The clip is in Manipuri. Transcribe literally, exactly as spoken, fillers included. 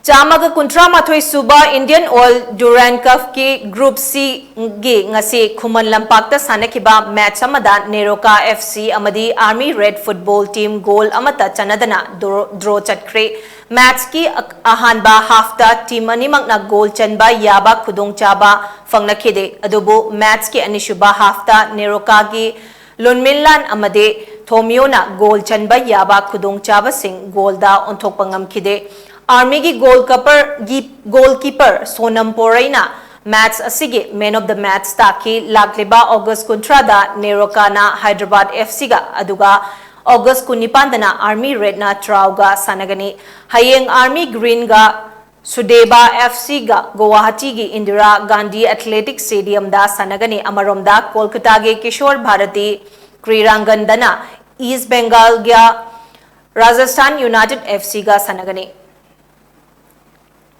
ꯆꯥꯝꯃꯒ ꯀꯨꯟꯊ꯭ꯔꯥ ꯃꯥꯊꯣꯏ ꯁꯨꯕ Indian Oil Durand Cup ꯀꯤ Group C ꯒꯤ ꯉꯁꯤ ꯈꯨꯃꯟ ꯂꯝꯄꯥꯛꯇ ꯁꯥꯟꯅꯈꯤꯕ match ꯑꯃꯗ Neroka F C ꯑꯃꯗꯤ Army Red Football Team goal ꯑꯃꯠꯇ ꯆꯟꯅꯗꯅ draw, draw ꯆꯠꯈ꯭ꯔꯦ꯫ Match ꯀꯤ ꯑ-, ꯑꯍꯥꯟꯕ half ꯇ team ꯑꯅꯤꯃꯛꯅ goal ꯆꯟꯕ ꯌꯥꯕ ꯈꯨꯗꯣꯡꯆꯥꯕ ꯐꯪꯅꯈꯤꯗꯦ, ꯑꯗꯨꯕꯨ match ꯀꯤ ꯑꯅꯤꯁꯨꯕ half ꯇ Neroka ꯒꯤ ꯂꯨꯟꯃꯤꯟꯂꯥꯟ ꯑꯃꯗꯤ ꯊꯣꯃꯤꯌꯣꯅ goal ꯆꯟꯕ ꯌꯥꯕ ꯈꯨꯗꯣꯡꯆꯥꯕꯁꯤꯡ goal ꯗ ꯑꯣꯟꯊꯣꯛꯄ ꯉꯝꯈꯤꯗꯦ꯫ Army ꯒꯤ goal keeper ꯒꯤ, goal keeper ꯁꯣꯅꯝ ꯄꯣꯔꯩꯅ match ꯑꯁꯤꯒꯤ man of the match ꯇꯥꯈꯤ꯫ ꯂꯥꯛꯂꯤꯕ August ꯀꯨꯟꯊ꯭ꯔꯥꯗ Neroka ꯅ Hyderabad F C ꯒ, ꯑꯗꯨꯒ August ꯀꯨꯟꯅꯤꯄꯥꯟꯗꯅ Army Red ꯅ Trao ꯒ ꯁꯥꯟꯅꯒꯅꯤ꯫ ꯍꯌꯦꯡ Army Green ꯒ Sudeba F C ꯒ Guwahati ꯒꯤ Indira Gandhi Athletic Stadium ꯗ ꯁꯥꯟꯅꯒꯅꯤ꯫ ꯑꯃꯔꯣꯝꯗ ꯀꯣꯜꯀꯇꯥꯒꯤ ꯀꯤꯁꯣꯔ ꯚꯥꯔꯇꯤ ꯀ꯭ꯔꯤꯔꯥꯡꯒꯟꯗꯅ East Bengal ꯒ Rajasthan United F C ꯒ ꯁꯥꯟꯅꯒꯅꯤ꯫